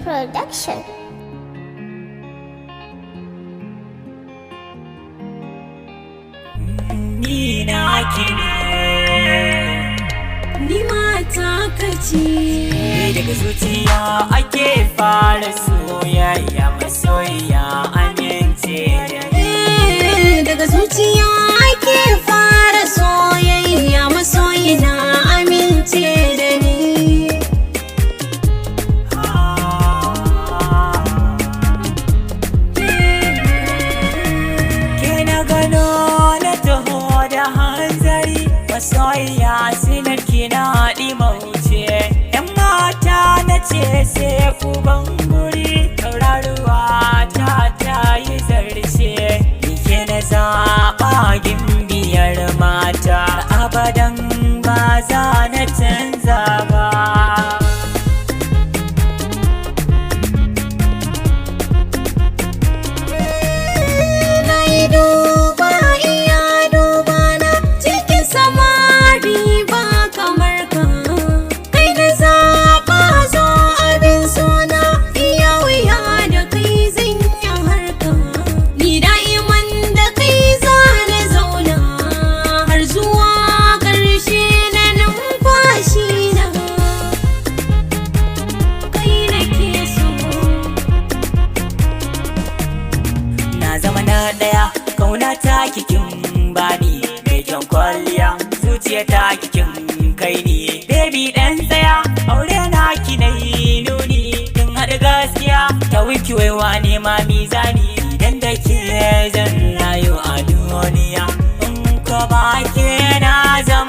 Production. Ni na ne. Ni mata kace. Daga zuciya ake fara soyayya, masoyiya, amince da ni. Eh, daga zuciya ake fara soyayya, masoyina, amince da ni. Ke na gano na taho da hanzari, masoyiya, silar ki na mauce. Yan mata na ce sai ku ban guri, tauraruwa ta ta yi zarce. Ni ke na zaɓa, gimbiyar mata, abadan ba za na canza ba. Na yi duba, iya duba na, cikin samari ba kamar ka. Kai na zaɓa, zo abin suna, iya wuya da kai zan yi harka. Ni da'iman da kai za na zauna har zuwa ƙarshe na numfashi na. Kai nake so. Na zama na ɗaya, kauna ta kikin bani, mai kyan kwalliya, zuciya ta kikin kai ni. Baby, ɗan tsaya, aure na ki na yi nuni, kin haɗu gaskiya ta wiki waiwa nema mizani. Idan da ke zan rayu a duniya, in ko ba ke na zama